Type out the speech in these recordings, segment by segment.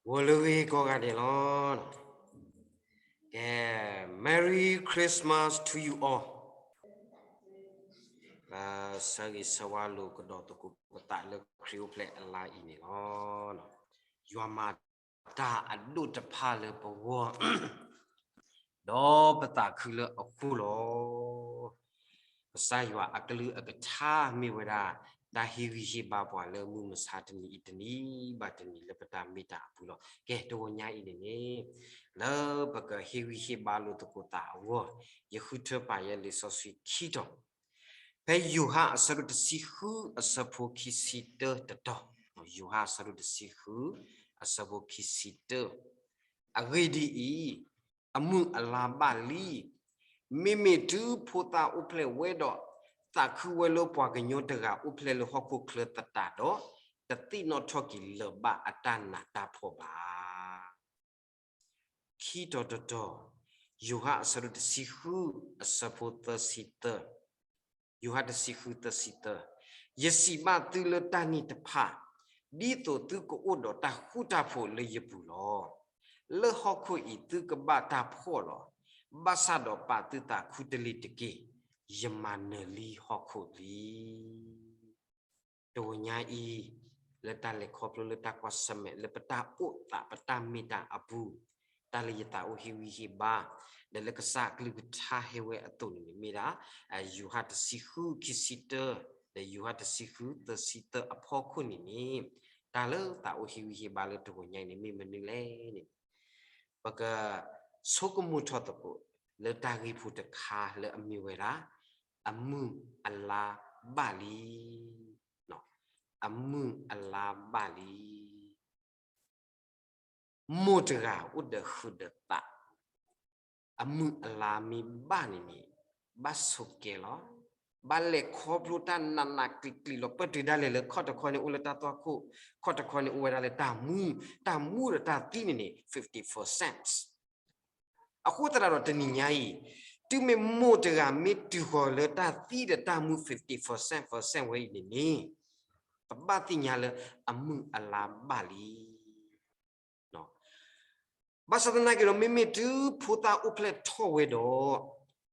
ဂီၤလၢအဂ့ၤကိးဂၤဒဲးလီၤ. ကဲ, Merry Christmas to you all. ဆၢဂ့ၤဆၢဝါလိာ်ကဒီးသကိးပသးလၢခရံာ်အိၣ်ဖျဲၣ်အလါအံၤန့ၣ်လီၤ. ယွၤမၤတၢ်အဒိၣ်တဖၣ်လၢပဂီၢ် ဒီးပသးခုလၢအဃိလီၤ. ကစၢ်ယွၤအကလုၢ်အကထါမ့ၢ်ဝဲဒၣ် တၢ်ဟ့ၣ်ဂံၢ်ဟ့ၣ်ဘါပှၤလၢမုၢ်မဆါတနံၤအံၤတနံၤဘၣ်တနံၤလၢပတၢ်မ့ၢ်တၢ်အပူၤလီၤ. ကဲ, တဂီၤညါအံၤန့ၣ်န့ၣ် လၢပကဟ့ၣ်ဂံၢ်ဟ့ၣ်ဘါလိာ်သကိးသးအဂီၢ်, ယဃုထၢပာ်ယဲလံာ်စီဆှံခံတီၤ ဖဲယိၤဟၣ်အဆၢဒိၣ်တဆံဃု အဆၢဖိခံဆံတၢတတီၤ, ယိၤဟၣ်အဆၢဒိၣ်တဆံဃု အဆၢဖိခံဆံတၢ, အဂ့ၢ်ဒ်အံၤ, အမုၢ်အလါဘၣ်လံ. မ့မ့ၢ်တုၤဖိသၣ်အိၣ်ဖျဲၣ်ဝဲဒီး သးခုဝဲလၢပှၤကညီတဂၤအိၣ်ဖျဲၣ်လၢဟီၣ်ခိၣ်ချၢသတးဒီး, တသ့ၣ်နီၣ်ထီၣ်က့ၤလၢၤဘၣ်အတၢ်နးတၢ်ဖှီၣ်ဘၣ်. ခံတီၤတတီၤ, ယိၤဟၣ်အဆၢဒိၣ်တဆံဃု အဆၢဖိသၢဆံသၢ, ယိၤဟၣ်တဆံဃုသၢဆံသၢ, ယစံးဘၣ်သုလၢတၢ်န့ၣ်တဖၣ်, ဒ်သိးသုကအိၣ်ဒီးတၢ်ဃူတၢ်ဖိးလၢယပူၤလီၤ. လၢဟီၣ်ခိၣ်အံၤသုကဘၣ်တၢ်ဖှီၣ်လီၤ. ဘၣ်ဆၣ်ဒီးပာ်သုသးခူတလ့ၤတက့ၢ်. ယမၤနၢၤလံဟီၣ်ခိၣ်လံ. တဂီၤညါအံၤ, လၢတၢ်လဲၤခီဖျိလၢတၢ်ကွၢ်ဆၢၣ်မဲာ် လၢပတၢ်အိၣ်သးပတၢ်မ့ၢ်တၢ်အပူၤ, တၢ်လၢယသးအိၣ်ဟ့ၣ်ဂံၢ်ဟ့ၣ်ဘါ, ဒီးလၢကစၢ်အကလုၢ်ကထါဟဲဝဲအသိးန့ၣ်န့ၣ် မ့ၢ်ဒၣ် ယိၤဟၣ်တဆံဃုခံဆံတၢ, ဒီးယိၤဟၣ်တဆံဃုသၢဆံတၢအဖီခိၣ်န့ၣ်န့ၣ်, တၢ်လၢသးအိၣ်ဟ့ၣ်ဂံၢ်ဟ့ၣ်ဘါလၢတဂီၤညါအံၤန့ၣ် မ့ၢ်မနုၤလဲၣ်န့ၣ် ပကဆိကမိၣ်ထီၣ်သကိး လၢတၢ်ဂ့ၢ်ဖိတခါလၢအမ့ၢ်ဝဲဒၣ် အမုၢ်အလါဘၣ်လံ. အမုၢ်အလါဘၣ်လံ. မိၢ်တဂၤအိၣ်ဒီးဟုးဒီးသး, အမုၢ်အလါမ့ၢ်ဘၣ်န့ၣ်န့ၣ်, ဘၣ်ဆိးကဲလီၤ. ဘၣ်လဲၤခီဖျိတၢ်နးနးကျံၤကျံၤလီၤ. ပတုၤဒၣ်လဲာ်လၢခီၣ်တခီန့ၣ် အိၣ်လၢတၢ်သွၣ်ခိၣ်, ခီၣ်တခီန့ၣ် အိၣ်ဝဲဒၣ်လၢတၢ်မူ, တၢ်မူဒီးတၢ်သံန့ၣ်န့ၣ် fifty percent. အဃိသတးဒီးတနံၤညါအံၤ, တုၤမ့ၢ်မိၢ်တဂၤမ့ၢ်တုၤဃီၤလၢတၢ်သံဒီးတၢ်မူ fifty percent ဝဲအံၤန့ၣ်န့ၣ်, ပဘၣ်သ့ၣ်ညါလၢအမုၢ်အလါဘၣ်လံ. ဘၣ်ဆၣ်သနာ်က့ဒီး မ့မ့ၢ်တုၤဖိသၣ်အိၣ်ဖျဲၣ်ထီၣ်ဝဲဒီး,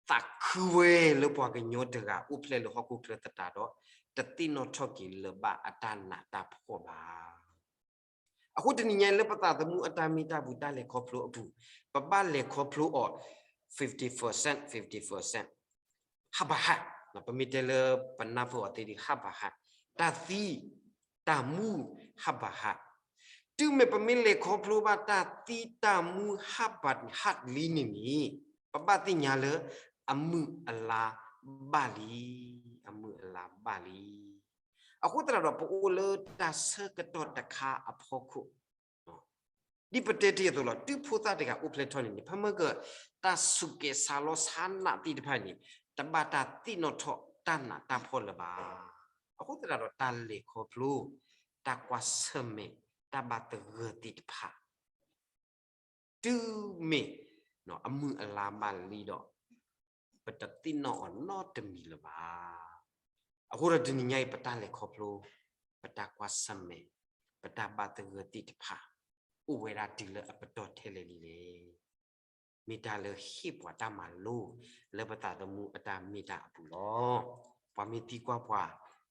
သးခုဝဲလၢပှၤကညီတဂၤအိၣ်ဖျဲၣ်လၢဟီၣ်ခိၣ်ချၢသတးဒီး, တသ့ၣ်နီၣ်ထီၣ်က့ၤလၢၤဘၣ်အတၢ်နးတၢ်ဖှီၣ်ဘၣ်. အဃိတနံၤညါအံၤလၢပသးသမူအတၢ်မ့ၢ်တၢ်ပူၤတၢ်လဲၤခီဖျိအပူၤ, ပဘၣ်လဲၤခီဖျိအီၤ fifty percent, fifty percent. ဟးဘၣ်ဟး, ပမ့ၢ်တဲလၢပနၢ်ပၢၢ်အီၤသ့ဒ် ဟးဘၣ်ဟး, တၢ်သံ, တၢ်မူ, ဟးဘၣ်ဟး. တုၤမ့ၢ်ပမ့ၢ်လဲၤခီဖျိဘၣ်တၢ်သံတၢ်မူဟးဘၣ်ဟးလံန့ၣ်န့ၣ်, ပဘၣ်သ့ၣ်ညါလၢအမုၢ်အလါဘၣ်လံ, အမုၢ်အလါဘၣ်လံ. အဃိသတးဒီးပအိၣ်လၢတၢ်ဆၢကတီၢ်တခါအဖီခိၣ် ဒ်ပတဲတ့ၢ်အသိးလီၤ, တုၤဖိသၣ်တဂၤအိၣ်ဖျဲၣ်ထီၣ်န့ၣ်န့ၣ် ဖဲမ့ၢ်က တၢ်စူးကဲၤဆါလီၤဆါနးသ့ၣ်တဖၣ်န့ၣ် တဘၣ်တၢ်သ့ၣ်နီၣ်ထီၣ်တၢ်နးတၢ်ဖှီၣ်လၢၤဘၣ်. အဃိသတးဒီးတၢ်လဲၤခီဖျိ, တၢ်ကွၢ်ဆၢၣ်မဲာ်, တၢ်ဘၣ်သဂၢၢ်သ့ၣ်တဖၣ် တုၤမ့ၢ်အမုၢ်အလါဘၣ်လံဒီး ပတသ့ၣ်နီၣ်အီၤနီတမံၤလၢၤဘၣ်. အဃိဒီးတနံၤညါအံၤ ပတၢ်လဲၤခီဖျိ, ပတၢ်ကွၢ်ဆၢၣ်မဲာ်, ပတၢ်ဘၣ်သဂၢၢ်သ့ၣ်တဖၣ် အိၣ်ဝဲဒၣ်တုၤလၢအပတီၢ်ထဲလဲၣ်လံလဲၣ်. မ့ၢ်တၢ်လၢဟ့ၣ်ပှၤတၢ်မၤလိ လၢပသးသမူအတၢ်မ့ၢ်တၢ်အပူၤလီၤ. ပှၤမ့ၢ်သံကွၢ်ပှၤ,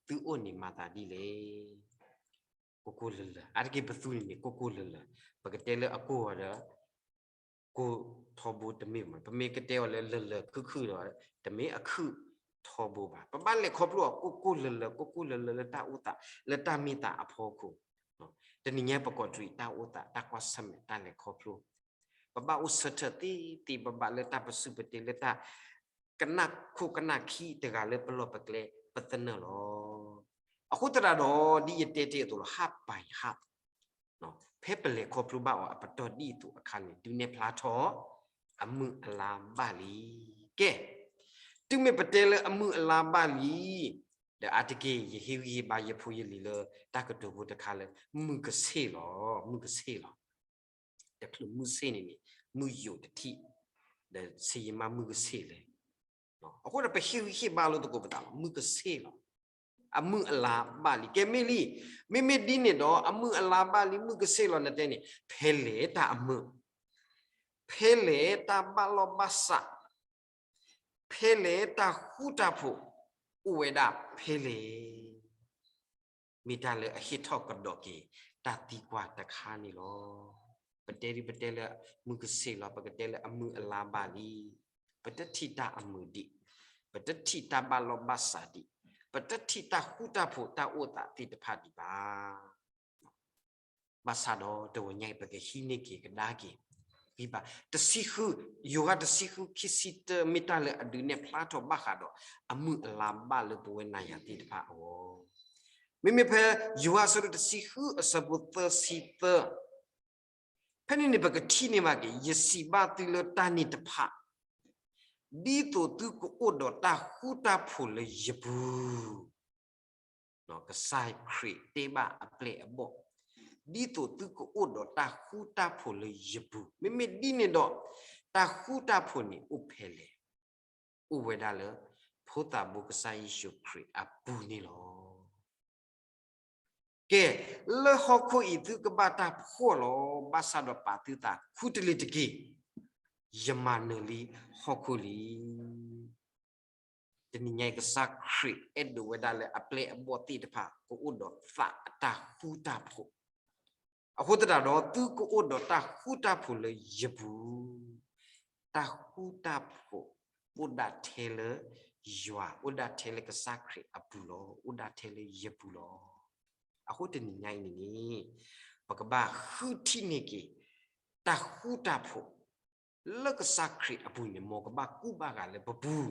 သုအိၣ်န့ၣ်မၤသးဒ်လဲၣ်. ကိၢ်ကိၢ်လၢၤလၢၤ, အါတက့ၢ်ပသူန့ၣ်န့ၣ် ကိၢ်ကိၢ်လၢၤလၢၤ, ပကတဲလၢအကိၢ်အီၤဒီး ကိၢ်ထီဘိတမ့ၢ်ဘၣ်, ပမ့ၢ်ကတဲအီၤလၢလၢၤလၢၤခုၣ်ခုၣ်ဒီး တမ့ၢ်အခုၣ်ထီဘိဘၣ်. ပဘၣ်လဲၤခီဖျိအီၤကိၢ်ကိၢ်လၢၤလၢၤ, ကိၢ်ကိၢ်လၢၤလၢၤလၢတၢ်အိၣ်သး, လၢတၢ်မ့ၢ်တၢ်အဖီခိၣ်. တနံၤညါပကိးတြံးတၢ်အိၣ်သး, တၢ်ကွၢ်ဆၢၣ်မဲာ်, တၢ်လဲၤခီဖျိ ပဘၣ်အိၣ်ဆၢထၢၣ်သ့သ့ဘၣ်ဘၣ်လၢတၢ်ပစုၢ်ပတ့, လၢတၢ်ကနၣ်ခိၣ်ကနၣ်ခံတဂၤလၢပလီၢ်ပကျဲပသနၢၣ်လီၤ. အဃိသတးဒီး ဒ်ယတဲတ့ၢ်အသိးလီၤ, ဟးပၢၢ်ဟး, ဖဲပလဲၤခီဖျိဘၣ်အီၤအပတီၢ်ဒ်အသိးအခါန့ၣ် ဒုးနဲၣ်ဖျါထီၣ် အမုၢ်အလါဘၣ်လံ. ကဲ, တုၤမ့ၢ်ပတဲလၢအမုၢ်အလါဘၣ်လံ, ဒီးအါတက့ၢ် ယဟ့ၣ်ဂံၢ်ဟ့ၣ်ဘါယဖိယလံၤလၢတၢ်ကတိၤဖိတခါလၢ မုၢ်ကဆ့ၣ်လီၤ, မုၢ်ကဆ့ၣ်လီၤ. တချုးမုၢ်ဆ့ၣ်န့ၣ်န့ၣ် မုၢ်ယိာ်တထံၣ်, ဒီးဆ့ယမၢ်မုၢ်ကဆ့ၣ်လဲၣ်. အဃိဒီးပဟ့ၣ်ဂံၢ်ဟ့ၣ်ဘါလိာ်သကိးပသးလီၤ, မုၢ်ကဆ့ၣ်လီၤ. အမုၢ်အလါဘၣ်လံ. ကဲမ့ၢ်လံ, မ့မ့ၢ်ဒ်န့ၣ်ဒီး အမုၢ်အလါဘၣ်လံ မုၢ်ကဆ့ၣ်လီၤနတဲန့ၣ် ဖဲလဲၣ်တၢ်အမုာ်, ဖဲလဲၣ်တၢ်ဘၣ်လီၢ်ဘၣ်စး, ဖဲလဲၣ်တၢ်ဃူတၢ်ဖိး အိၣ်ဝဲဒၣ်ဖဲလဲၣ် မ့ၢ်တၢ်လၢအဟ့ၣ်ထီၣ်ကဒီးက့ၤတၢ်သံကွၢ်တခါန့ၣ်လီၤ. ပတဲဒ်ပတဲလၢမုၢ်ကဆ့ၣ်လီၤ, ပကတဲလၢအမုၢ်အလါဘၣ်လံ, ပတထံၣ်တၢ်အမုာ်ဒံး, ပတထံၣ်တၢ်ဘၣ်လီၢ်ဘၣ်စးဒံး, ပတထံၣ်တၢ်ဃူတၢ်ဖိးတၢ်အိၣ်သးသ့ၣ်တဖၣ်ဒံးဘၣ်. ဘၣ်ဆၣ်ဒီးတဂီၤညါအံၤ ပကဟံးန့ၢ်က့ၤကဒါက့ၤ ဂံၢ်ဘါ တဆံဃု, ယိၤဟၣ်တဆံဃု ခံဆံတၢ မ့ၢ်တၢ်လၢအဒုးနဲၣ်ဖျါထီၣ်ဘၣ်ဃးဒီး အမုၢ်အလါဘၣ်လၢပဝဲနၤယၤသ့ၣ်တဖၣ်အဂီၢ်, မ့မ့ၢ်ဖဲယိၤဟၣ်အဆၢဒိၣ်တဆံဃု အဆၢဖိသၢဆံသၢ ဖဲန့ၣ်န့ၣ် ပကထံၣ်န့ၢ်ဘၣ်က့ၤ ယစံးဘၣ်သုလၢတၢ်န့ၣ်တဖၣ် ဒ်သိးသုကအိၣ်ဒီးတၢ်ဃူတၢ်ဖိးလၢယပူၤ, ကစၢ်ခရံာ်တဲဘၣ်အပျဲၢ်အဘီၣ်, ဒ်သိးသုကအိၣ်ဒီးတၢ်ဃူတၢ်ဖိးလၢယပူၤ, မ့မ့ၢ်ဒ်န့ၣ်ဒီး တၢ်ဃူတၢ်ဖိးန့ၣ်အိၣ်ဖဲလဲၣ်, အိၣ်ဝဲဒၣ်လၢ ဖိသၣ်ဘိကစၢ်ယ့ၣ်ၡူးခရံာ်အပူၤန့ၣ်လီၤ. ကဲ, လၢဟီၣ်ခိၣ်အံၤသုကဘၣ်တၢ်ဖှီၣ်လီၤ, ဘၣ်ဆၣ်ဒီးပာ်သုသးခူတလ့ၢ်တက့ၢ်, ယမၤနၢၤလံဟီၣ်ခိၣ်လံ. တနံၤညါအံၤ ကစၢ်ခရံာ်အဲၣ်ဒိးဝဲဒၣ်လၢအပျဲၢ်အဘီၣ်သ့ၣ်တဖၣ် ကအိၣ်ဒီးသးအတၢ်ဃူတၢ်ဖိး, အဃိသတးဒီး သုကအိၣ်ဒီးတၢ်ဃူတၢ်ဖိးလၢယပူၤ, တၢ်ဃူတၢ်ဖိး အိၣ်ဒၣ်ထဲလၢယွၤ, အိၣ်ဒၣ်ထဲလၢကစၢ်ခရံာ်အပူၤလီၤ, အိၣ်ဒၣ်ထဲလၢယပူၤလီၤ. အဃိတနံၤညါအံၤန့ၣ်န့ၣ် ပကဘၣ်ဃုထံၣ်န့ၢ်က့ၤ တၢ်ဃူတၢ်ဖိး လၢကစၢ်ခရံာ်အပူၤန့ၣ် မ်ကဘၣ်ကူၣ်ဘၣ်ဂာ်လၢပပူၤ,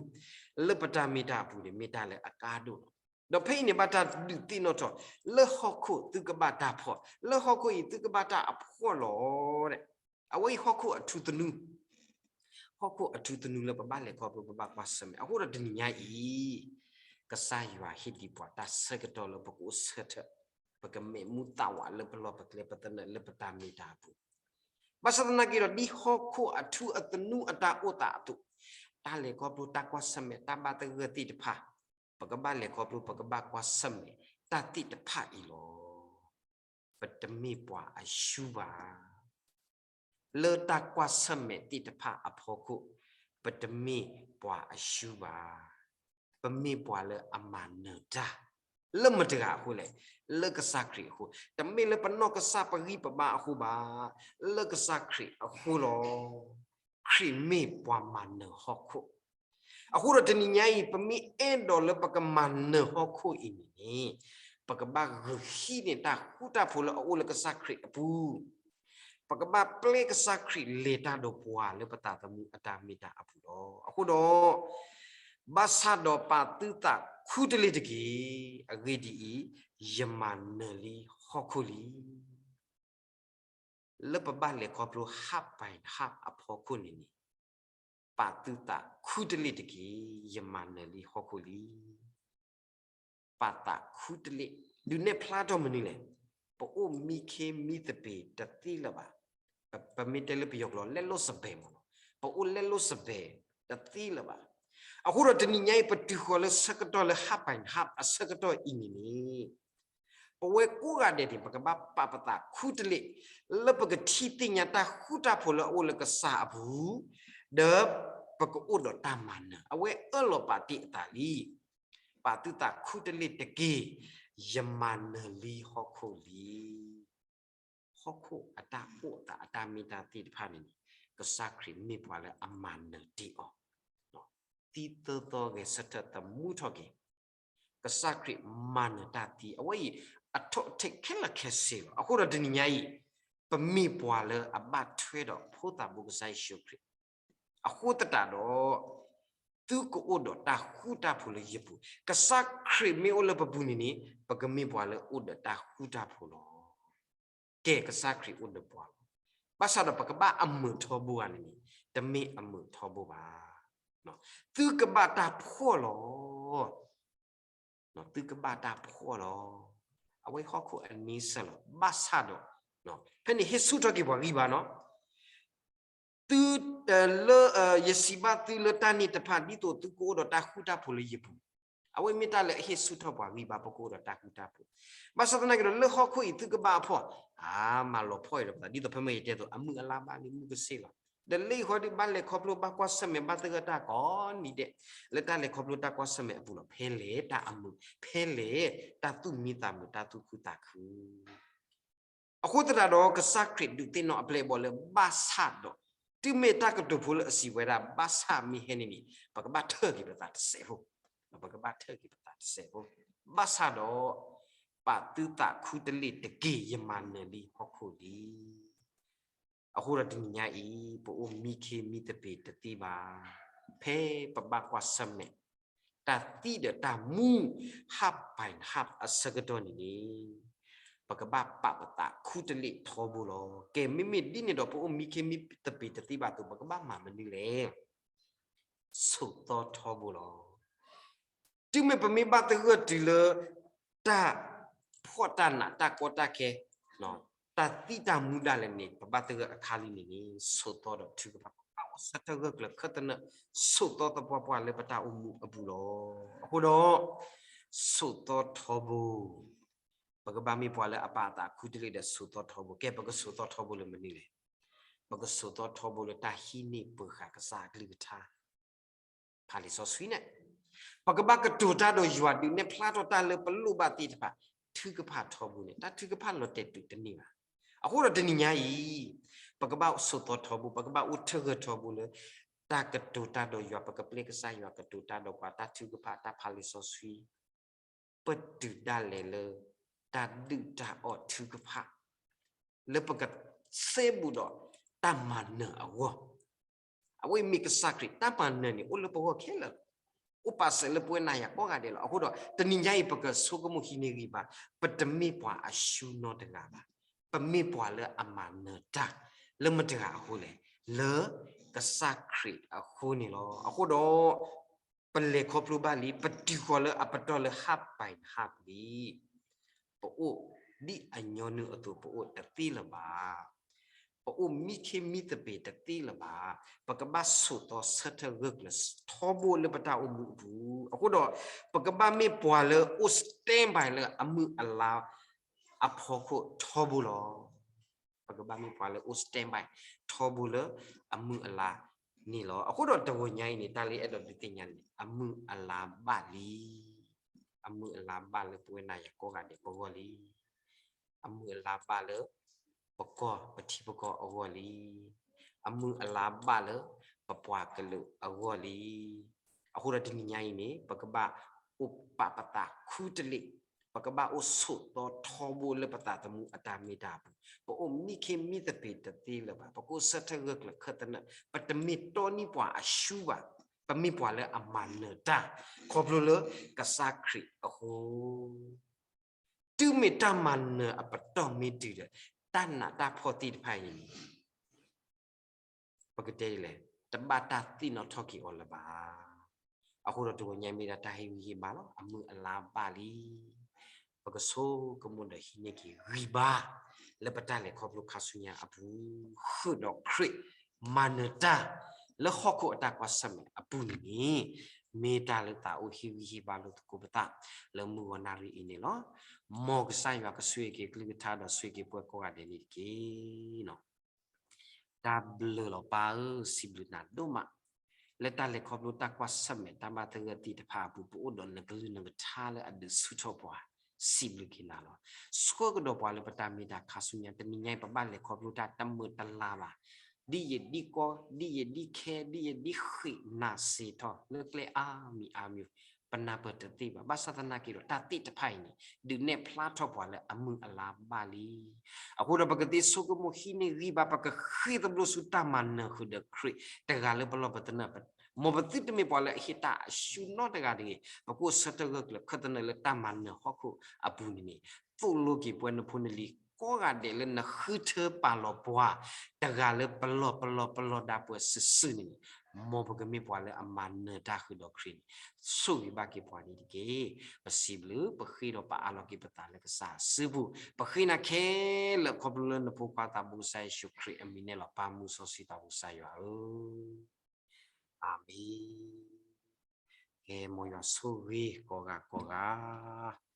လၢပတၢ်မ့ၢ်တၢ်အပူၤန့ၣ် မ့ၢ်တၢ်လၢအကါဒိၣ်လီၤ. ဒီးဖဲအံၤန့ၣ် ဘၣ်တၢ်ဒုးသ့ၣ်နီၣ်ထီၣ်, လၢဟီၣ်ခိၣ်သုကဘၣ်တၢ်ဖှီၣ်, လၢဟီၣ်ခိၣ်အံၤသုကဘၣ်တၢ်အဖှီၣ်လီၤ. အဝဲအံၤဟီၣ်ခိၣ်အထူသနူ, ဟီၣ်ခိၣ်အထူသနူလၢပဘၣ်လဲၤခီဖျိ ပဘၣ်ကွၢ်ဆၢၣ်မဲာ်. အဃိဒီးတနံၤညါအံၤ ကစၢ်ယွၤဟ့ၣ်ဒံးပှၤတၢ်ဆၢကတီၢ်လၢပကအိၣ်ဆၢထၢၣ်, ပကမဲာ်မူသးဝးလၢပလီၢ်ပကျဲ ပသနၢၣ်လၢပတၢ်မ့ၢ်တၢ်အပူၤ, ဘၣ်ဆၣ်သနာ်က့ဒီး ဒ်ဟီၣ်ခိၣ်အထူအသနူအတၢ်အိၣ်သးအသိး, တၢ်လဲၤခီဖျိ တၢ်ကွၢ်ဆၢၣ်မဲာ် တၢ်ဘၣ်သဂၢၢ်သ့ၣ်တဖၣ်, ပကဘၣ်လဲၤခီဖျိ ပကဘၣ်ကွၢ်ဆၢၣ်မဲာ် တၢ်သ့ၣ်တဖၣ်အံၤလီၤ. ပတမ့ၢ်ပှၤအရှုံးဘၣ်. လၢတၢ်ကွၢ်ဆၢၣ်မဲာ်သ့ၣ်တဖၣ်အဖီခိၣ်, ပတမ့ၢ်ပှၤအရှုံးဘၣ်. ပမ့ၢ်ပှၤလၢအမၤနၢၤတၢ်, လၢမတၤတဂၤအဃိလဲၣ်, လၢကစၢ်ခရံာ်အဃိ, တမ့ၢ်လၢပနီၢ်ကစၢ်ပဂံၢ်ပဘါအဃိဘၣ်, လၢကစၢ်ခရံာ်အဃိလီၤ. ခရံာ်မ့ၢ်ပှၤမၤနၢၤဟီၣ်ခိၣ်, အဃိဒီးတနံၤညါအံၤ ပမ့ၢ်အဲၣ်ဒိးလၢပကမၤနၢၤဟီၣ်ခိၣ်အံၤန့ၣ်န့ၣ်, ပကဘၣ်ဂုာ်ဟံးန့ၢ်တၢ်ဃူတၢ်ဖိးလၢအအိၣ်လၢကစၢ်ခရံာ်အပူၤ, ပကဘၣ်ပျဲကစၢ်ခရံာ်လဲၤတၢ်ဒီးပှၤလၢပသးသမူအတၢ်မ့ၢ်တၢ်အပူၤလီၤ. အဃိဒီး ဘၣ်ဆၣ်ဒီးပာ်သုသးခူတလ့ၢ်တက့ၢ်. အဂ့ၢ်ဒ်အံၤ, ယမၤနၢၤလံဟီၣ်ခိၣ်လံ. လၢပဘၣ်လဲၤခီဖျိ half by half အဖီခိၣ်န့ၣ်န့ၣ်, ပာ်သုသးခူတလ့ၢ်တက့ၢ်. ယမၤနၢၤလံဟီၣ်ခိၣ်လံ. ပာ်သးခူတလ့ၢ်, ဒုးနဲၣ်ဖျါထီၣ်မနုၤလဲၣ်. ပအိၣ်မံခ့မံသပ့ၤတသ့လၢၤဘၣ်. ပမ့ၢ်တဲလၢပယီၤကျိာ် လက်လွတ်စပယ်မ့ၢ်နီၤ, ပအိၣ်လက်လွတ်စပယ်တသ့လၢၤဘၣ်. အဃိဒီးတနံၤညါအံၤ ပတုၤဃီၤလၢဆၢကတီၢ်လၢ half by half အဆၢကတီၢ်အံၤန့ၣ်န့ၣ်, ပဝဲကိးဂၤဒဲးန့ၣ် ပကဘၣ်ပာ်ပသးခူတလ့ၢ်, လၢပကထံၣ်သ့ၣ်ညါတၢ်ဃူတၢ်ဖိးလၢအအိၣ်လၢကစၢ်အပူၤ, ဒီးပကအိၣ်ဒီးတၢ်မၤနၢၤ. အဝဲအၢၣ်လီၤပာ်တ့ၢ်အသးလံ. ပာ်သုသးခူတလ့ၢ်တက့ၢ်. ယမၤနၢၤလံဟီၣ်ခိၣ်လံ. ဟီၣ်ခိၣ်အတၢ်အိၣ်သးအတၢ်မ့ၢ်တၢ်သ့ၣ်တဖၣ်န့ၣ်န့ၣ်, ကစၢ်ခရံာ်မ့ၢ်ပှၤလၢအမၤနၢၤတ့ၢ်အီၤ, သံသၢသီဂဲၤဆၢထၢၣ်သမူထီၣ်က့ၤ, ကစၢ်ခရံာ်မၤနၢၤတၢ်သံ အဝဲအံၤ အထီၣ်ထဲခဲလၢာ်ခဲဆ့လီၤ. အဃိဒီးတနံၤညါအံၤ, ပမ့ၢ်ပှၤလၢအဘၣ်ထွဲဒီးဖိသၣ်ဘိကစၢ်ယ့ၣ်ၡူးခရံာ်, အဃိသတးဒီး သုကအိၣ်ဒီးတၢ်ဃူတၢ်ဖိးလၢယပူၤ, ကစၢ်ခရံာ်မ့ၢ်အိၣ်လၢပပူၤန့ၣ်န့ၣ်, ပကမ့ၢ်ပှၤလၢအိၣ်ဒီးတၢ်ဃူတၢ်ဖိးလီၤ. ကဲကစၢ်ခရံာ်အိၣ်ဒီးပှၤလီၤ. ဘၣ်ဆၣ်ဒီးပကဘၣ်အမုာ်ထီဘိဧါန့ၣ်န့ၣ်, တမ့ၢ်အမုာ်ထီဘိဘၣ်. သုကဘၣ်တၢ်ဖှီၣ်လီၤ. သုကဘၣ်တၢ်ဖှီၣ်လီၤ. အဝဲဟီၣ်ခိၣ်အန့ဆၢၣ်လီၤ. ဘၣ်ဆၣ်ဒီး, ဖဲန့ၣ်ဟ့ၣ်ဆူၣ်ထီၣ်က့ၤပှၤဂံၢ်ဘါနီၤ, သု, လၢ, ယစံးဘၣ်သုလၢတၢ်န့ၣ်တဖၣ် ဒ်သိးသုကအိၣ်ဒီးတၢ်ဃူတၢ်ဖိးလၢယပူၤ, အဝဲမ့ၢ်တၢ်လၢအဟ့ၣ်ဆူၣ်ထီၣ်ပှၤဂံၢ်ဘါ ပကအိၣ်ဒီးတၢ်ဃူတၢ်ဖိး. ဘၣ်ဆၣ်သနာ်က့ဒီး လၢဟီၣ်ခိၣ်အံၤသုကဘၣ်အဖှီၣ်, အါ, မၤလီၤဖှီၣ်အံၤဒီးပသး ဒ်သိးဖဲမ့ၢ်ယတဲအသိး အမုၢ်အလါဘၣ်လံ မုၢ်ကဆ့ၣ်လီၤ. ဒီးလၢအံၤဃီဒုး ဘၣ်လဲၤခီဖျိဘၣ်ကွၢ်ဆၢၣ်မဲာ်ဘၣ်သဂၢၢ်တၢ်ကိးနံၤဒဲး, လၢတၢ်လဲၤခီဖျိတၢ်ကွၢ်ဆၢၣ်မဲာ်အပူၤလီၤ. ဖဲလဲၣ်တၢ်အမုာ်, ဖဲလဲၣ်တၢ်သူၣ်မံသးမုာ် တၢ်သူၣ်ခုသးခု အဃိသတးဒီး ကစၢ်ခရံာ်ဒုးသ့ၣ်နီၣ်အပျဲၢ်အဘီၣ်လၢ ဘၣ်ဆၣ်ဒီး တုၤမ့ၢ်တၢ်ကတိၤဖိလၢအစံးဝဲဒၣ် ဘၣ်ဆၣ်မ့ၢ်ဟဲန့ၣ်န့ၣ် ပကဘၣ်ထၢၣ်က့ၤပသးတစဲးဖိ, ပကဘၣ်ထၢၣ်က့ၤပသးတစဲးဖိ, ဘၣ်ဆၣ်ဒီး ပာ်သုသးခူတလ့ၢ်တက့ၢ် ယမၤနၢၤလံဟီၣ်ခိၣ်လံ. အဃိဒီးတနံၤညါအံၤ ပအိၣ်မံခ့မံသပ့ၤတသ့ဘၣ်. ဖဲပဘၣ်ကွၢ်ဆၢၣ်မဲာ် တၢ်သံဒီးတၢ်မူ half by half အဆၢကတီၢ်န့ၣ်န့ၣ် ပကဘၣ်ပာ်ပသးခူတလ့ၢ်ထီဘိလီၤ. ကဲ မ့မ့ၢ်ဒ်န့ၣ်ဒီး ပအိၣ်မံခ့မံသပ့ၤတသ့ဘၣ်အသိး ပကဘၣ်မၤမနုၤလဲၣ်. ဆိးသီထီဘိလီၤ. တုၤမ့ၢ်ပမ့ၢ်ဘၣ်သဂၢၢ်တုၤလၢ တၢ်ဖှီၣ်တၢ်နး တၢ်ကီတၢ်ခဲ တၢ်သံတၢ်မူဒၣ်လဲာ်န့ၣ် ပဘၣ်သဂၢၢ်အခါလံန့ၣ်န့ၣ် ဆိးသီဒီးထုကဖၣ် ပဘၣ်အိၣ်ဆၢထၢၣ်ဂၢၢ်ကျၢၤခၢၣ်သနၢၣ် ဆိးသီသပှၢ်ပှၢ်လၢပတၢ်အိၣ်မူအပူၤလီၤ. အဃိဒီး ဆိးသီထီဘိ ပကဘၣ်မ့ၢ်ပှၤလၢအပာ်အသးခူတလ့ၢ်ဒီးဆိးသီထီဘိ. ကဲ ပကဆိးသီထီဘိလၢမနုၤလဲၣ်. ပကဆိးသီထီဘိလၢတၢ်ဟံးန့ၢ်ပၢၤဃာ်ကစၢ်အကလုၢ်ကထါ ဖးလံာ်စီဆှံန့ၣ်, ပကဘၣ်ကတိၤတၢ်ဒီးယွၤဒုးနဲၣ်ဖျါထီၣ်တၢ်လၢပလိၣ်ဘၣ်သ့ၣ်တဖၣ်, ထုကဖၣ်ထီဘိန့ၣ် တၢ်ထုကဖၣ်လီၤတဲာ်တုၤတန့ၢ်ဘၣ်. အဃိဒီးတနံၤညါအံၤ ပကဘၣ်ဆိးသီထီဘိ, ပကဘၣ်အိၣ်ထၢၣ်ဂၢၢ်ထီဘိလၢ တၢ်ကတိၤတၢ်ဒီးယွၤ, ပကပျဲကစၢ်ယွၤကတိၤတၢ်ဒီးပှၤ, တၢ်ထုကဖၣ် တၢ်ဖးလံာ်စီဆှံ ပတုၤဒၣ်လဲာ်လၢ တၢ်ဒုၣ်တၢ်အီၣ်ထုကဖၣ် လၢပကသ့ဘူးဒီးတၢ်မၤနၢၤအဂီၢ်, အဝဲမ့ၢ်ကစၢ်ခရံာ် တၢ်မၤနၢၤန့ၣ် အိၣ်လၢပဂီၢ်ခဲလၢာ်လီၤ. အိၣ်ပာ်စၢၤလၢပဝဲနၤယၤကိးဂၤဒဲးလီၤ. အဃိဒီး တနံၤညါအံၤ ပကဆိကမိၣ်ဟံးန့ၢ်ဂံၢ်ဘါ, ပတမ့ၢ်ပှၤအၡူနီတဂၤဘၣ်. ပမ့ၢ်ပှၤလၢအမၤနၢၤတၢ် လၢမတဂၤအဃိလဲၣ်, လၢကစၢ်ခရံာ်အဃိန့ၣ်လီၤ. အဃိဒီး ပလဲၤခီဖျိဘၣ်လံ, ပတုၤဃီၤလၢအပတီၢ်လၢ half by half လံ. ပအိၣ်ဒ်အညီနုၢ်အသိး ပအိၣ်တသ့လၢၤဘၣ်. ပအိၣ်မံခ့မံသပ့ၤတသ့လၢၤဘၣ်. ပကဘၣ်ဆိးသီဆၢထၢၣ်ဂၢၢ်ကျၢၤထီဘိလၢပတၢ်အိၣ်မူအပူၤ. အဃိဒီး ပကဘၣ်မ့ၢ်ပှၤလၢအိၣ် stand by လၢအမုၢ်အလါအဖီခိၣ်ထီဘိလီၤ. ပကဘၣ်မ့ၢ်ပှၤလၢအိၣ် stand by ထီဘိလၢအမုၢ်အလါန့ၣ်လီၤ. အဃိဒီးတဂီၤညါအံၤန့ၣ် တၢ်လၢအဲၣ်ဒိးဒုးသ့ၣ်ညါန့ၣ် အမုၢ်အလါဘၣ်လံ. အမုၢ်အလါဘၣ်လၢပဝဲနၤယၤကိးဂၤဒဲးပဂီၢ်လံ. အမုၢ်အလါဘၣ်လၢ ပကီၢ်ပထံပကီၢ်အဂီၢ်လံ. အမုၢ်အလါဘၣ်လၢ ပပှၤကလုာ်အဂီၢ်လံ. အဃိဒီးတနံၤညါအံၤန့ၣ် ပကဘၣ်အိၣ်ပာ်ပသးခူတလ့ၢ်, ပကဘၣ်အိၣ်ဆိးသီထီဘိလၢပသးသမူအတၢ်မ့ၢ်တၢ်အပူၤ, ပအိၣ်မံခ့မံသပ့ၤတသ့လၢၤဘၣ်, ပကအိၣ်ဆၢထၢၣ်ဂၢၢ်ကျၢၤခၢၣ်သနၢၣ်, ပတမ့ၢ်တီနံၣ်ပှၤအၡူဘၣ်, ပမ့ၢ်ပှၤလၢအမၤနၢၤတၢ် ခီဖျိလၢကစၢ်ခရံာ်အဃိ တုၤမ့ၢ်တၢ်မၤနၢၤအပတီၢ်မ့ၢ်တုၤဒီး တၢ်နးတၢ်ဖှီၣ်သ့ၣ်တဖၣ်အံၤန့ၣ် ပကတဲဒ်လဲၣ်, တဘၣ်တၢ်သ့ၣ်နီၣ်ထီၣ်က့ၤအီၤလၢၤဘၣ်. အဃိဒီးတဂီၤညါမ့ၢ်ဒၣ်တၢ်ဟ့ၣ်ဂံၢ်ဟ့ၣ်ဘါလီၤ, အမုၢ်အလါဘၣ်လံ. ပကဆိကမိၣ်ဒီးဟံးန့ၢ်က့ၤဂံၢ်ဘါ လၢပတၢ်လဲၤခီဖျိခါဆူညါအပူၤ, ဃုာ်ဒီးခရံာ်မၤနၢၤတၢ် လၢဟီၣ်ခိၣ်အတၢ်ကွၢ်ဆၢၣ်မဲာ်အပူၤန့ၣ်န့ၣ် မ့ၢ်တၢ်လၢသးအိၣ်ဟ့ၣ်ဂံၢ်ဟ့ၣ်ဘါလိာ်သကိးပသး လၢမုၢ်ဂီၤနၣ်ရံၣ်အံၤန့ၣ်လီၤ. မ်ကစၢ်ယွၤကဆိၣ်ဂ့ၤက့ၤအကလုၢ်ကထါဒီးဆိၣ်ဂ့ၤက့ၤပှၤကိးဂၤဒဲးန့ၣ်တက့ၢ်. တၢ်ဘျုးလီၤပၢ်ဧၢ, စံးဘျုးနၤဒိၣ်မး လၢတၢ်လဲၤခီဖျိတၢ်ကွၢ်ဆၢၣ်မဲာ်တၢ်ဘၣ်သဂၢၢ်သ့ၣ်တဖၣ်အပူၤ ပအိၣ်ဒီးနကလုၢ်နကထါလၢအဒုးဆူၣ်ထီၣ်ပှၤ, စံးဘျုးက့ၤနၤလီၤ. ဆှၢကဒီးပှၤလၢပတၢ်မ့ၢ်တၢ်ခါဆူညါ တနံၤညါအံၤ ပဘၣ်လဲၤခီဖျိတၢ်တမုာ်တလၤဘၣ်, ဒ်ယဒ်ကီ, ဒ်ယဒ်ခဲ, ဒ်ယဒ်ဃ့ၢ်နၤစ့ထီၣ် လၢကျဲအါမံၤအါမံၤ ပနၢ်ပၢၢ်တသ့ဘၣ်. ဘၣ်ဆၣ်သနာ်က့ဒီး တၢ်သ့ၣ်တဖၣ်အံၤန့ၣ် ဒုးနဲၣ်ဖျါထီၣ်ပှၤလၢအမုၢ်အလါဘၣ်လံ. အဃိဒီးပကသ့ဆိကမိၣ်ဟံးန့ၢ်ဂံၢ်ဘါ ပကဃ့သဘျိဆူတၢ်မၤနၢၤဃုာ်ဒီးခရံာ် တဂၤလၢပလီၢ်ပသနၢၣ်, မ်ပသုတမ့ၢ်ပှၤလၢအဟ့ၣ်တၢ်အၡူနီတဂၤတဂ့ၤ, ပကအိၣ်ဆၢထၢၣ်ဂၢၢ်ကျၢၤခၢၣ်သနၢၣ်လၢတၢ်မၤနၢၤဟီၣ်ခိၣ်အပူၤန့ၣ်န့ၣ်, သိၣ်လိက့ၤပှၤနဖိနလံၤကိးဂၤဒဲးလၢနဃုထၢပာ်လီၤပှၤ တဂၤလၢပလီၢ်ပလီၢ်ပလီၢ်ဒါပှၤစုာ်စုာ်န့ၣ်န့ၣ်, မ်ပကမ့ၢ်ပှၤလၢအမၤနၢၤတၢ်ဃုာ်ဒီးခရံာ်န့ၣ်, ဆိၣ်ဂ့ၤဘၣ်က့ၤပှၤန့ၣ်တက့ၢ်. ပစံးဘျုး ပဃ့ဒီးပအးလီၤက့ၤပသးလၢကစၢ်စုပူၤ, ပဃ့နၤခဲလၢာ်ခီဖျိလၢနဖိခွါသးဘိကစၢ်ယ့ၣ်ၡူးခရံာ်အမံၤန့ၣ်လီၤ. ပၢ်မူစီဆှံသးဘိကစၢ်ယွၤဧၢ, အၤမ့ၣ်. ကဲ မ်ယွၤဆိၣ်ဂ့ၤကိးဂၤကိးဂၤ.